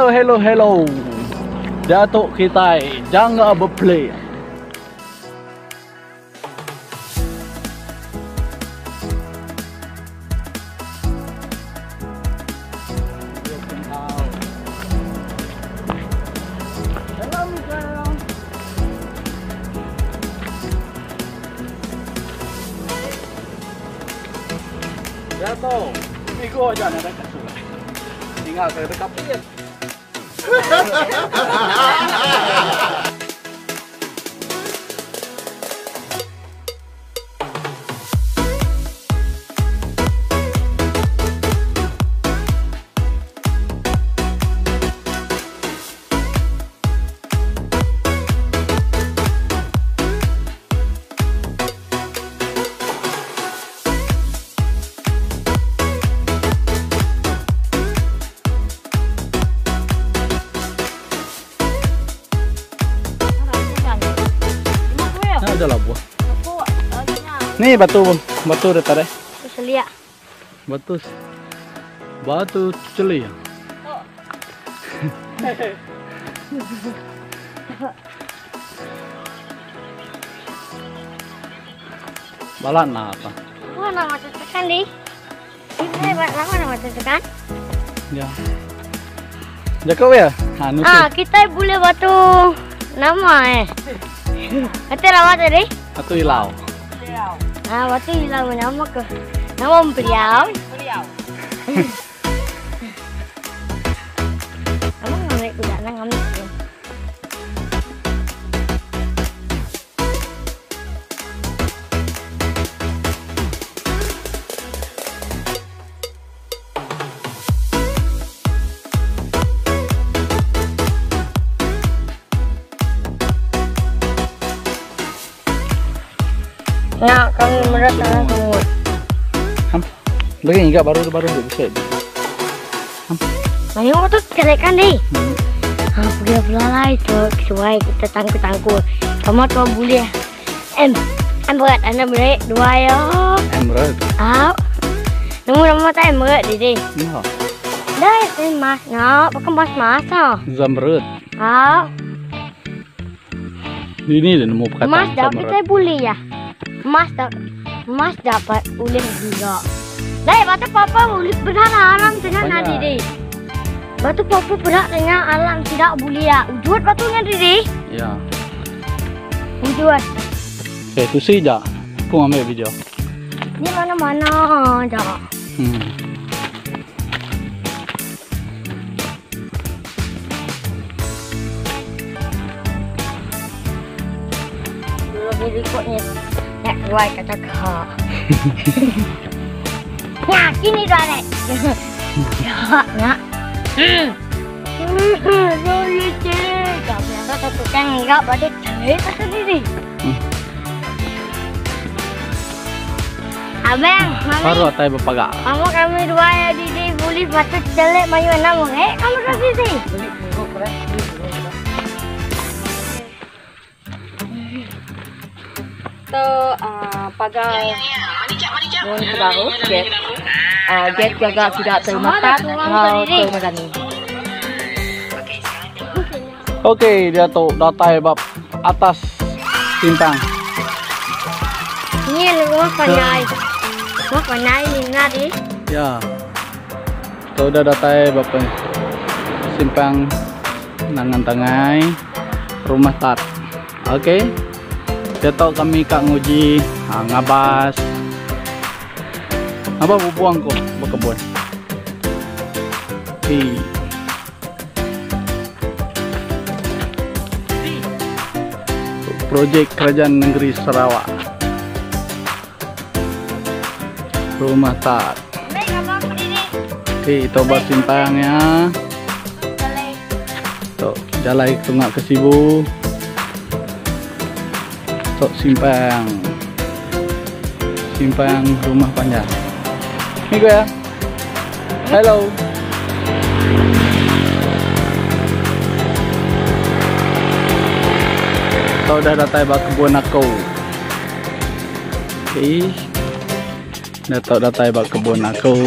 Hello hello hello. Diatu kitai jangga beplay. Diatu, minggu aja nadai ka surat. Tinggal ke deka pit. Nya udah labuh. Ni batu batu dia tadi. Selia. Batu batu celia. Balat na apa? Wah, nama tekan di. Ini lama nama tekan. Ya. Jakob ya? Ha, nusi. Ah, kita boleh batu nama eh. Kata nama tadi? Batu ilau. Ah, batu ilau nama ke? Nama beliau. Beliau. Kamu ngambil kuda, ngambil. Nak kami merat tangan semua. Ham. Lagi enggak baru baru bisa. Ham. Ayo tu kerekan deh. Ha, pergi belalai tu sesuai kita tangku-tangku. Kamu tu boleh. M. M berat anda berat dua ya. M berat. Ah. Nombor nama tak M berat deh. Ya. Dah, ini mas nak pakai mas mas ah. Zamrud. Ah. Ini dia nemu perkataan Mas dah zamrud. kita boleh ya. Mas dah mas dapat boleh juga. Dai, batu papa boleh berat alam tengah Banyak. nadi deh. Batu papa berat tengah alam tidak boleh ya. Ujut batunya deh. Ya. Ujut. Okey, tu si ja. Aku ambil video. Ni mana-mana dah. Dulu berikutnya nak keluar kata kak. Nah, kini dah ni. Ya, nak. Sorry, cik. Kau biasa satu kan enggak pada cerita sendiri. Abang, mami. Baru atai berpagak. Kamu kami dua ya Didi boleh patut jelek mayu enam eh kamu dah Didi. Tu pagar mun baru get get jaga tidak termakan atau termadani. Okey, dia tu datai bab atas simpang. Ni rumah pandai. Rumah pandai ni nadi. Ya. Tu dah datai bab simpang Nangan Tangai rumah tat. Okey. Dia tahu kami kak nguji ngabas. Apa bubuang ko berkebun. Okey. Projek Kerajaan Negeri Sarawak. Rumah tat. Okey, toba simpang ya. Tok jalan tengah ke Sibu. Tok simpang. Simpang rumah panjang. Ni gue ya. Hello. Kau dah datang bak kebun aku. Okey. Dah tahu datang bak kebun aku.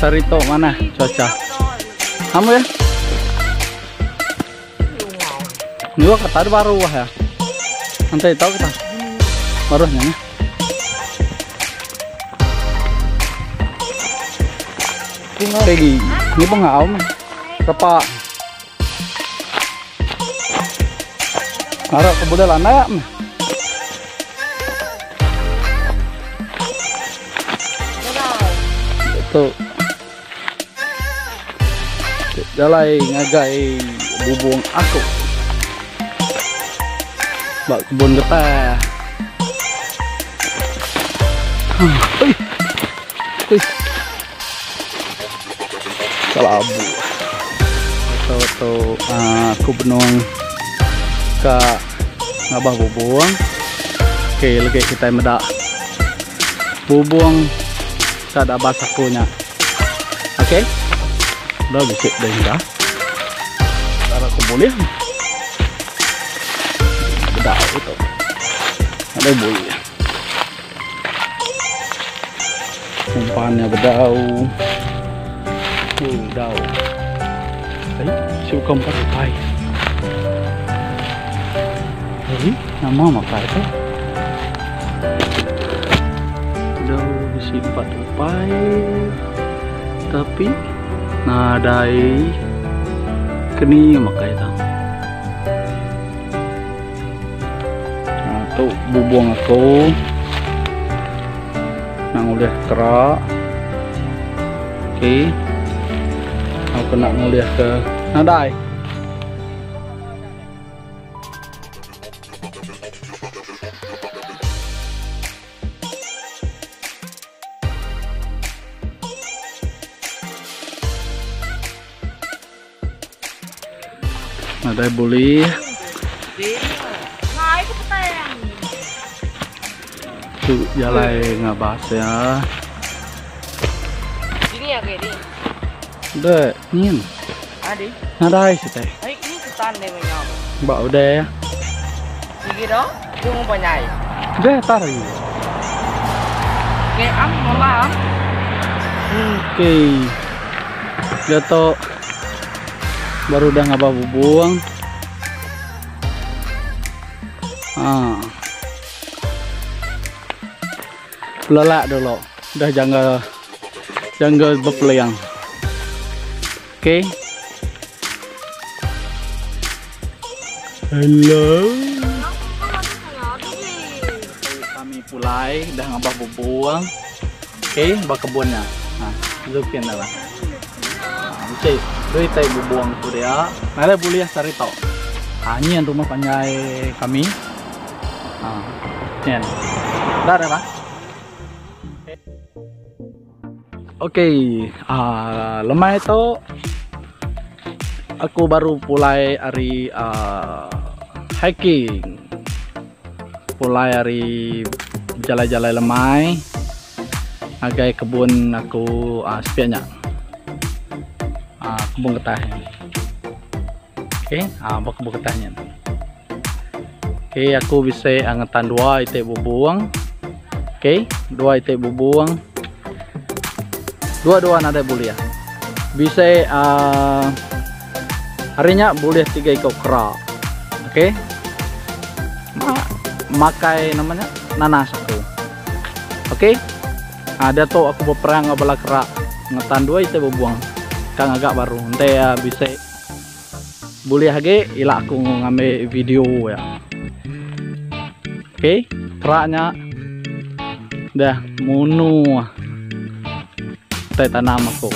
Sehari tu manah cuaca. Amu ya. Nyua kata ada baru wah ya. Nanti tahu kita. Baruhnya nya. Pegi, ni pengau meh. Repa. Ngarap ke bulih landak meh. Tu. Jalai ngagai bubung aku. Ba kebun getah. Oi. Oi. Kelabu. Tu tu aku benung ka ngabah bubung. Okey legi kitai meda bubung ka dabas aku nya. Okey. Dah bisi dah hingga. Cara aku boleh. Bedau tu. Ada boleh. Umpannya bedau. Oh, bedau. Eh, si bukan empat upai. Eh, nama makai tu. Bedau bisi empat upai. Tapi nadai keni makai tu. Ha, tu bubung aku. Nak ngulih kerak. Okey. Aku nak ngulih ke nadai. Nadai bulih. Tu jalai ngabas ya. Dini ya ke di? Dek, nyin. Adi. Nadai sitai. Ai ini ketan deh menyau. Ba udah. Sigi do, bunga banyai. Deh tari. Ke am mama am. Okey. Diatu baru udah ngabah bubung. Ha. Belelak dulu. Udah jangga jangga bepeliang. Okey. Hello. Kami pulai dah ngabah bubung. Okey, ba kebun nya. Ha, zukin dah lah. Ha, bisi dui tai bubung ku dia. Nadai bulih sehari tu. Ha, nyin rumah panjai kami. Ha, nyin. Dah dah lah. Okey, uh, lemai tu aku baru pulai ari uh, hiking. Pulai ari jalai-jalai lemai ngagai kebun aku uh, sepiak nya. Uh, kebun getah nya. Okey, uh, ba kebun getah nya. Okey, aku bisi ngetan dua iti bubung. Okey, dua iti bubung. Dua-dua nadai bulih. Bisi uh, hari nya bulih tiga iko kera. Okey. Ma makai nama nya nanas aku. Okey. Ah diatu aku beperang enggau bala kera ngetan dua iti bubung. Ka ngaga baru. Enti uh, bisi Bulih agi ila aku ngambi video iya. Okey, kerak nya dah munu tai tanam aku.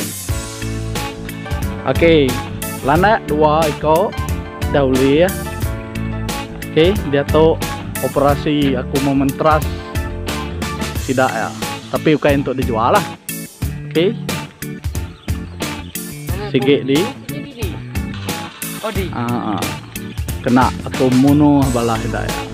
Okey, landak dua iko dah ulih. Okey, diatu operasi aku mementeras sida iya. Tapi ukai untuk dijual lah. Okey. Sigi di. Oh di. Ah, kena aku munuh bala sida iya.